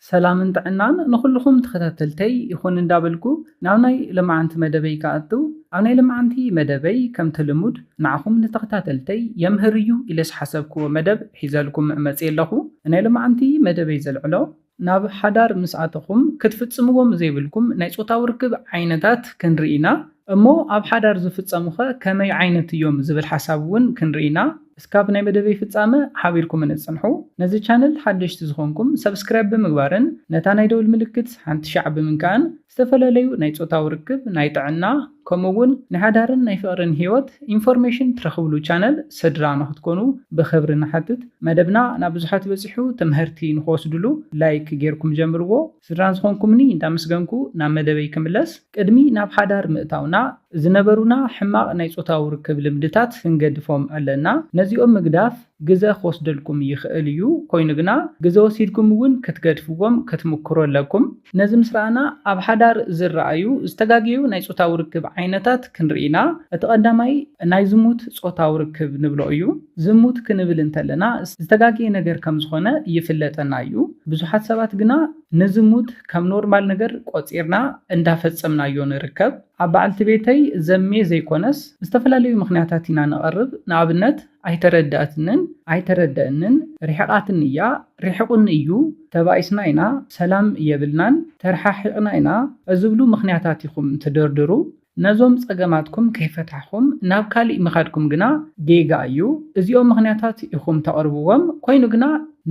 ሰላምን ጥዕናን ንኹልኹም ተኸታተልተይ ይኹን እንዳበልኩ ናብ ናይ ለማዓንቲ መደበይ ክኣቱ። ኣብ ናይ ለማዓንቲ መደበይ ከምቲ ልሙድ ንዓኹም ንተኸታተልተይ የምህር እዩ ኢለ ዝሓሰብክዎ መደብ ሒዘልኩም መፅየ ኣለኹ። ናይ ለማዓንቲ መደበይ ዘልዕሎ ናብ ሓዳር ምስ ኣተኹም ክትፍጽምዎም ዘይብልኩም ናይ ጾታዊ ርክብ ዓይነታት ክንርኢ ኢና። እሞ ኣብ ሓዳር ዝፍጸሙኸ ከመይ ዓይነት እዮም ዝብል ሓሳብ እውን ክንርኢ ኢና። እስካብ ናይ መደበይ ፍጻመ ሓቢርኩምኒ ጽንሑ። ነዚ ቻነል ሓደሽቲ ዝኾንኩም ሰብስክራይብ ብምግባርን ነታ ናይ ደውል ምልክት ሓንቲ ሻዕ ብምንካእን ዝተፈላለዩ ናይ ጾታዊ ርክብ፣ ናይ ጥዕና፣ ከምኡ እውን ናይ ሓዳርን ናይ ፍቕርን ህይወት ኢንፎርሜሽን ትረኽብሉ ቻነል ስድራ ንኽትኮኑ ብኽብሪ ንሓትት። መደብና ናብ ብዙሓት በጺሑ ትምህርቲ ንኽወስድሉ ላይክ ጌርኩም ጀምርዎ። ስድራ ዝኾንኩምኒ እንዳመስገንኩ ናብ መደበይ ክምለስ፣ ቅድሚ ናብ ሓዳር ምእታውና ዝነበሩና ሕማቕ ናይ ጾታዊ ርክብ ልምድታት ክንገድፎም ኣለና። ነዚኦም ምግዳፍ ግዘ ክወስደልኩም ይኽእል እዩ። ኮይኑ ግና ግዘ ወሲድኩም እውን ክትገድፍዎም ክትምክሩ ኣለኩም። ነዚ ምስ ረኣና ኣብ ሓዳር ዝረኣዩ ዝተጋገዩ ናይ ጾታዊ ርክብ ዓይነታት ክንርኢ ኢና። እቲ ቀዳማይ ናይ ዝሙት ጾታዊ ርክብ ንብሎ እዩ። ዝሙት ክንብል እንተለና ዝተጋገየ ነገር ከም ዝኾነ ይፍለጠና እዩ። ብዙሓት ሰባት ግና ንዝሙት ከም ኖርማል ነገር ቆጺርና እንዳፈጸምናዮ ንርከብ። ኣብ በዓልቲ ቤተይ ዘሜ ዘይኮነስ ብዝተፈላለዩ ምኽንያታት ኢና ንቐርብ። ንኣብነት ኣይተረዳእትንን ኣይተረደእንን፣ ርሒቓትኒ እያ፣ ርሒቑኒ እዩ፣ ተባኢስና ኢና፣ ሰላም የብልናን፣ ተረሓሒቕና ኢና ዝብሉ ምኽንያታት ኢኹም ትድርድሩ። ነዞም ጸገማትኩም ከይፈታሕኩም ናብ ካሊእ ምኻድኩም ግና ጌጋ እዩ። እዚኦም ምኽንያታት ኢኹም ተቕርብዎም። ኮይኑ ግና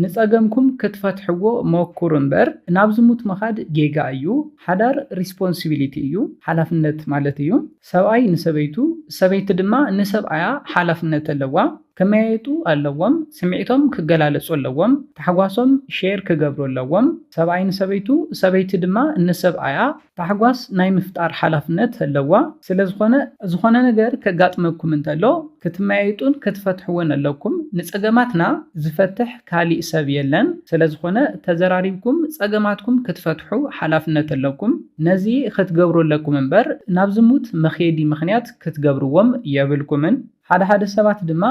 ንጸገምኩም ክትፈትሕዎ ሞክሩ እምበር ናብ ዝሙት ምኻድ ጌጋ እዩ። ሓዳር ሪስፖንሲቢሊቲ እዩ፣ ሓላፍነት ማለት እዩ። ሰብኣይ ንሰበይቱ፣ ሰበይቲ ድማ ንሰብኣያ ሓላፍነት ኣለዋ። ክመያየጡ ኣለዎም፣ ስምዒቶም ክገላለጹ ኣለዎም፣ ታሕጓሶም ሼር ክገብሩ ኣለዎም። ሰብኣይ ንሰበይቱ፣ ሰበይቲ ድማ ንሰብኣያ ታሕጓስ ናይ ምፍጣር ሓላፍነት ኣለዋ። ስለ ዝኾነ፣ ዝኾነ ነገር ከጋጥመኩም እንተሎ ክትመያየጡን ክትፈትሕዎን ኣለኩም። ንጸገማትና ዝፈትሕ ካሊእ ሰብ የለን። ስለ ዝኾነ ተዘራሪብኩም ጸገማትኩም ክትፈትሑ ሓላፍነት ኣለኩም። ነዚ ክትገብሩ ኣለኩም እምበር ናብ ዝሙት መኼዲ ምኽንያት ክትገብርዎም የብልኩምን። ሓደ ሓደ ሰባት ድማ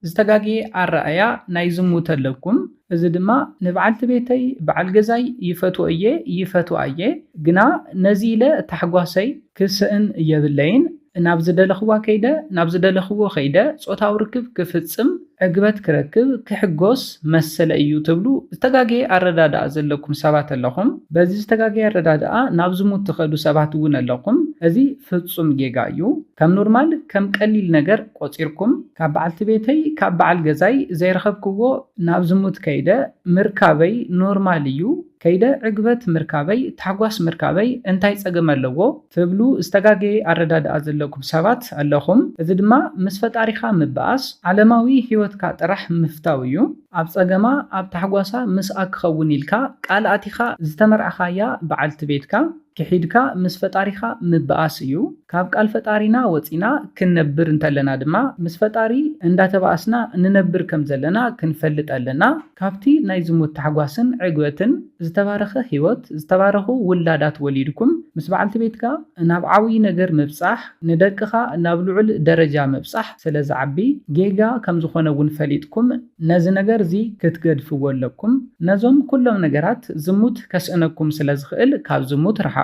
ዝተጋገየ ኣረኣያ ናይ ዝሙት ኣለኩም። እዚ ድማ ንበዓልቲ ቤተይ በዓል ገዛይ ይፈትዎ እየ ይፈትዋ እየ፣ ግና ነዚ ኢለ ታሕጓሰይ ክስእን የብለይን። ናብ ዝደለኽዋ ከይደ፣ ናብ ዝደለኽዎ ከይደ ጾታዊ ርክብ ክፍጽም ዕግበት ክረክብ ክሕጎስ መሰለ እዩ ትብሉ ዝተጋገየ ኣረዳድኣ ዘለኩም ሰባት ኣለኹም። በዚ ዝተጋገየ ኣረዳድኣ ናብ ዝሙት ትኸዱ ሰባት እውን ኣለኹም። እዚ ፍጹም ጌጋ እዩ። ከም ኖርማል፣ ከም ቀሊል ነገር ቆጺርኩም፣ ካብ በዓልቲ ቤተይ፣ ካብ በዓል ገዛይ ዘይረኸብክዎ ናብ ዝሙት ከይደ ምርካበይ ኖርማል እዩ። ከይደ ዕግበት ምርካበይ፣ ታሕጓስ ምርካበይ እንታይ ጸገም ኣለዎ ትብሉ ዝተጋገየ ኣረዳድኣ ዘለኩም ሰባት ኣለኹም። እዚ ድማ ምስ ፈጣሪኻ ምበኣስ፣ ዓለማዊ ህይወትካ ጥራሕ ምፍታው እዩ። ኣብ ጸገማ፣ ኣብ ታሕጓሳ ምስኣ ክኸውን ኢልካ ቃል ኣቲኻ ዝተመርዓኻያ በዓልቲ ቤትካ ክሒድካ ምስ ፈጣሪኻ ምበኣስ እዩ። ካብ ቃል ፈጣሪና ወጺና ክንነብር እንተለና ድማ ምስ ፈጣሪ እንዳተባኣስና ንነብር ከም ዘለና ክንፈልጥ ኣለና። ካብቲ ናይ ዝሙት ታሕጓስን ዕግበትን ዝተባረኸ ህይወት፣ ዝተባረኹ ውላዳት ወሊድኩም ምስ በዓልቲ ቤትካ ናብ ዓብዪ ነገር ምብጻሕ፣ ንደቅኻ ናብ ልዑል ደረጃ ምብጻሕ ስለ ዝዓቢ ጌጋ ከም ዝኾነ እውን ፈሊጥኩም ነዚ ነገር እዚ ክትገድፍዎ ኣለኩም። ነዞም ኩሎም ነገራት ዝሙት ከስእነኩም ስለ ዝኽእል ካብ ዝሙት ርሓቑ።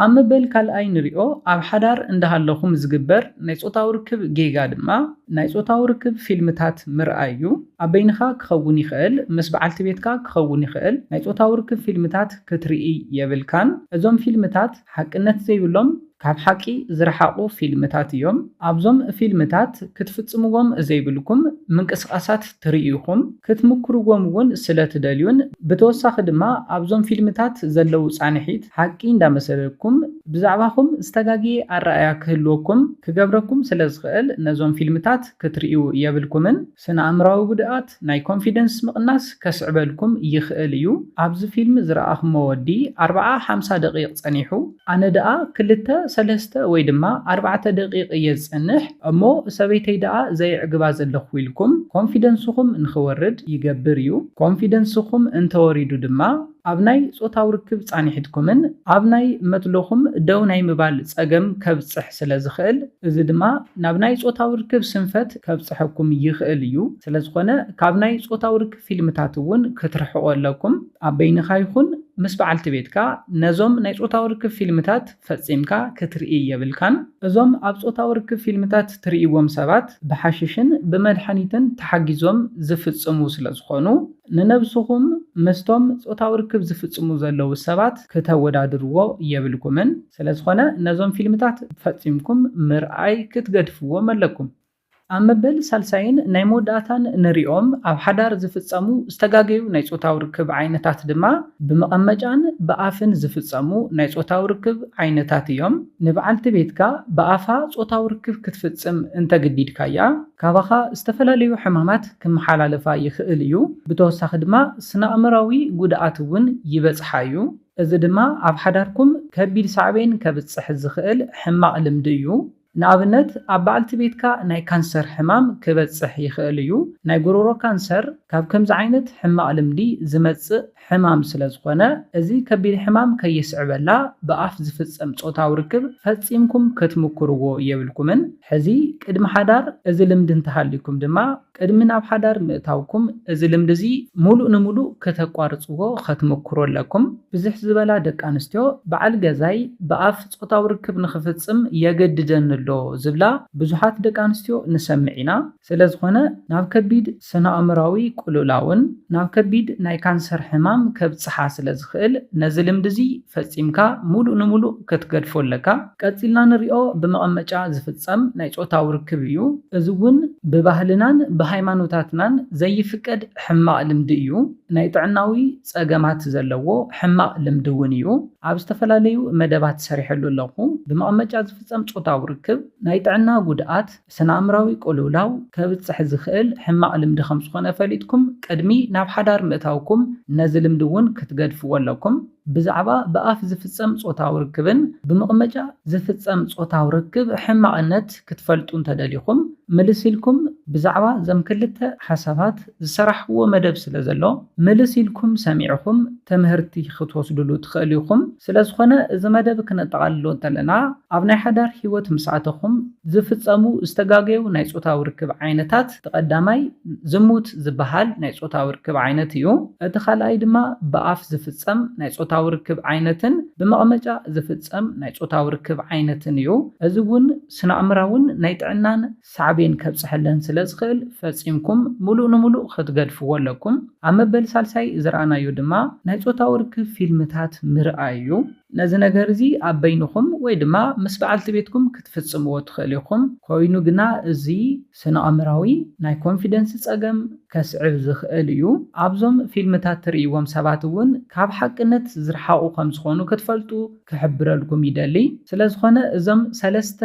ኣብ መበል ካልኣይ ንሪኦ፣ ኣብ ሓዳር እንዳሃለኹም ዝግበር ናይ ጾታዊ ርክብ ጌጋ ድማ ናይ ጾታዊ ርክብ ፊልምታት ምርኣይ እዩ። ኣብ በይንኻ ክኸውን ይኽእል፣ ምስ በዓልቲ ቤትካ ክኸውን ይኽእል። ናይ ጾታዊ ርክብ ፊልምታት ክትርኢ የብልካን። እዞም ፊልምታት ሓቅነት ዘይብሎም፣ ካብ ሓቂ ዝረሓቑ ፊልምታት እዮም። ኣብዞም ፊልምታት ክትፍጽምዎም ዘይብልኩም ምንቅስቓሳት ትርእዩ ኢኹም። ክትምክርዎም እውን ስለ ትደልዩን ብተወሳኺ ድማ ኣብዞም ፊልምታት ዘለዉ ጻንሒት ሓቂ እንዳመሰለኩም ብዛዕባኹም ዝተጋግየ ኣረኣእያ ክህልወኩም ክገብረኩም ስለ ዝኽእል ነዞም ፊልምታት ክትርእዩ የብልኩምን። ስነ ኣእምራዊ ጉድኣት፣ ናይ ኮንፊደንስ ምቕናስ ከስዕበልኩም ይኽእል እዩ። ኣብዚ ፊልም ዝረኣኹሞ ወዲ ኣርብዓ ሓምሳ ደቂቕ ጸኒሑ፣ ኣነ ደኣ ክልተ ሰለስተ ወይ ድማ ኣርባዕተ ደቂቕ እየ ዝጸንሕ እሞ ሰበይተይ ደኣ ዘየዕግባ ዘለኹ ኢልኩም ኮንፊደንስኹም ንኽወርድ ይገብር እዩ። ኮንፊደንስኹም እንተወሪዱ ድማ ኣብ ናይ ጾታዊ ርክብ ጻኒሕትኩምን ኣብ ናይ መትሎኹም ደው ናይ ምባል ጸገም ከብጽሕ ስለ ዝኽእል፣ እዚ ድማ ናብ ናይ ጾታዊ ርክብ ስንፈት ከብጽሐኩም ይኽእል እዩ። ስለ ዝኾነ ካብ ናይ ጾታዊ ርክብ ፊልምታት እውን ክትርሕቑ ኣለኩም። ኣብ በይንኻ ይኹን ምስ በዓልቲ ቤትካ ነዞም ናይ ጾታዊ ርክብ ፊልምታት ፈጺምካ ክትርኢ የብልካን። እዞም ኣብ ጾታዊ ርክብ ፊልምታት ትርእይዎም ሰባት ብሓሽሽን ብመድሓኒትን ተሓጊዞም ዝፍጽሙ ስለ ዝኾኑ፣ ንነብስኹም ምስቶም ጾታዊ ርክብ ዝፍጽሙ ዘለዉ ሰባት ክተወዳድርዎ የብልኩምን። ስለ ዝኾነ ነዞም ፊልምታት ፈጺምኩም ምርኣይ ክትገድፍዎም ኣለኩም። ኣብ መበል ሳልሳይን ናይ መወዳእታን ንሪኦም ኣብ ሓዳር ዝፍጸሙ ዝተጋገዩ ናይ ጾታዊ ርክብ ዓይነታት ድማ ብመቐመጫን ብኣፍን ዝፍጸሙ ናይ ጾታዊ ርክብ ዓይነታት እዮም። ንበዓልቲ ቤትካ ብኣፋ ጾታዊ ርክብ ክትፍጽም እንተግዲድካያ፣ ካባኻ ዝተፈላለዩ ሕማማት ክመሓላለፋ ይኽእል እዩ። ብተወሳኺ ድማ ስነ ኣእምራዊ ጉድኣት እውን ይበጽሓ እዩ። እዚ ድማ ኣብ ሓዳርኩም ከቢድ ሳዕቤን ከብጽሕ ዝኽእል ሕማቕ ልምዲ እዩ። ንኣብነት ኣብ በዓልቲ ቤትካ ናይ ካንሰር ሕማም ክበጽሕ ይኽእል እዩ። ናይ ጉሮሮ ካንሰር ካብ ከምዚ ዓይነት ሕማቕ ልምዲ ዝመጽእ ሕማም ስለ ዝኾነ፣ እዚ ከቢድ ሕማም ከየስዕበላ ብኣፍ ዝፍጸም ጾታዊ ርክብ ፈጺምኩም ክትምክርዎ የብልኩምን። ሕዚ ቅድሚ ሓዳር እዚ ልምዲ እንተሃልዩኩም ድማ ቅድሚ ናብ ሓዳር ምእታውኩም እዚ ልምዲ እዚ ሙሉእ ንሙሉእ ከተቋርጽዎ ከትምክሩ ኣለኩም። ብዝሕ ዝበላ ደቂ ኣንስትዮ በዓል ገዛይ ብኣፍ ጾታዊ ርክብ ንኽፍጽም የገድደኒ ኣሎ ዝብላ ብዙሓት ደቂ ኣንስትዮ ንሰምዕ ኢና። ስለ ዝኾነ ናብ ከቢድ ስነ ኣእምራዊ ቅልውላውን ናብ ከቢድ ናይ ካንሰር ሕማም ከብጽሓ ስለ ዝኽእል ነዚ ልምዲ እዚ ፈጺምካ ሙሉእ ንሙሉእ ክትገድፎ ኣለካ። ቀጺልና ንሪኦ ብመቐመጫ ዝፍጸም ናይ ጾታዊ ርክብ እዩ። እዚ እውን ብባህልናን ብሃይማኖታትናን ዘይፍቀድ ሕማቕ ልምዲ እዩ። ናይ ጥዕናዊ ጸገማት ዘለዎ ሕማቕ ልምዲ እውን እዩ። ኣብ ዝተፈላለዩ መደባት ሰሪሐሉ ኣለኹ። ብመቐመጫ ዝፍጸም ጾታዊ ርክብ ናይ ጥዕና ጉድኣት፣ ስነ ኣእምራዊ ቅልውላው ከብጽሕ ዝኽእል ሕማቕ ልምዲ ከም ዝኾነ ፈሊጥኩም ቅድሚ ናብ ሓዳር ምእታውኩም ነዚ ልምዲ እውን ክትገድፍዎ ኣለኩም። ብዛዕባ ብኣፍ ዝፍጸም ጾታዊ ርክብን ብመቐመጫ ዝፍጸም ጾታዊ ርክብ ሕማቕነት ክትፈልጡ እንተደሊኹም፣ ምልስ ኢልኩም ብዛዕባ እዞም ክልተ ሓሳባት ዝሰራሕክዎ መደብ ስለ ዘሎ፣ ምልስ ኢልኩም ሰሚዕኹም ትምህርቲ ክትወስድሉ ትኽእሉ ኢኹም። ስለ ዝኾነ እዚ መደብ ክነጠቓልሎ እንተለና፣ ኣብ ናይ ሓዳር ህይወት ምስ ኣተኹም ዝፍጸሙ ዝተጋገዩ ናይ ጾታዊ ርክብ ዓይነታት፣ እቲ ቀዳማይ ዝሙት ዝበሃል ናይ ጾታዊ ርክብ ዓይነት እዩ። እቲ ካልኣይ ድማ ብኣፍ ዝፍጸም ናይ ጾታዊ ርክብ ዓይነትን ብመቐመጫ ዝፍጸም ናይ ጾታዊ ርክብ ዓይነትን እዩ። እዚ እውን ስነ ኣእምራውን ናይ ጥዕናን ሳዕቤን ከብጽሐለን ስለ ዝኽእል ፈጺምኩም ሙሉእ ንሙሉእ ክትገድፍዎ ኣለኩም። ኣብ መበል ሳልሳይ ዝረኣናዮ ድማ ናይ ጾታዊ ርክብ ፊልምታት ምርኣይ እዩ። ነዚ ነገር እዚ ኣብ በይንኹም ወይ ድማ ምስ በዓልቲ ቤትኩም ክትፍጽምዎ ትኽእሉ ኢኹም። ኮይኑ ግና እዚ ስነ ኣእምራዊ ናይ ኮንፊደንስ ጸገም ከስዕብ ዝኽእል እዩ። ኣብዞም ፊልምታት ትርእይዎም ሰባት እውን ካብ ሓቅነት ዝረሓቑ ከም ዝኾኑ ክትፈልጡ ክሕብረልኩም ይደሊ። ስለ ዝኾነ እዞም ሰለስተ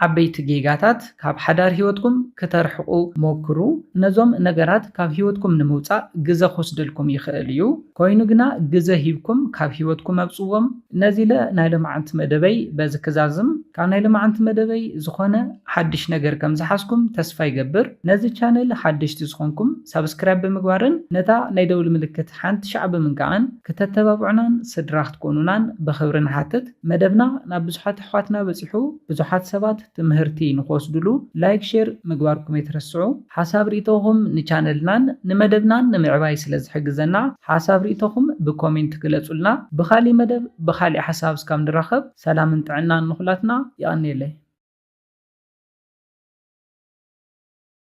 ዓበይቲ ጌጋታት ካብ ሓዳር ህይወትኩም ክተርሕቑ ሞክሩ። ነዞም ነገራት ካብ ህይወትኩም ንምውጻእ ግዘ ክወስደልኩም ይኽእል እዩ። ኮይኑ ግና ግዘ ሂብኩም ካብ ህይወትኩም ኣውጽዎም። ነዚ ኢለ ናይ ሎማዓንቲ መደበይ በዚ ክዛዝም። ካብ ናይ ሎማዓንቲ መደበይ ዝኾነ ሓድሽ ነገር ከም ዝሓዝኩም ተስፋ ይገብር። ነዚ ቻነል ሓደሽቲ ዝኾንኩም ሳብስክራይብ ብምግባርን ነታ ናይ ደውል ምልክት ሓንቲ ሻዕ ብምንካዕን ክተተባብዑናን ስድራ ክትኮኑናን ብኽብሪ ንሓትት። መደብና ናብ ብዙሓት ኣሕዋትና በጺሑ ብዙሓት ሰባት ትምህርቲ ንኽወስድሉ ላይክ፣ ሼር ምግባርኩም ኣይትረስዑ። ሓሳብ ርኢቶኹም ንቻነልናን ንመደብናን ንምዕባይ ስለ ዝሕግዘና ሓሳብ ርኢቶኹም ብኮሜንት ግለጹልና። ብኻሊእ መደብ ብኻሊእ ሓሳብ እስካብ ንራኸብ ሰላምን ጥዕናን ንኹላትና። የቐንየለይ።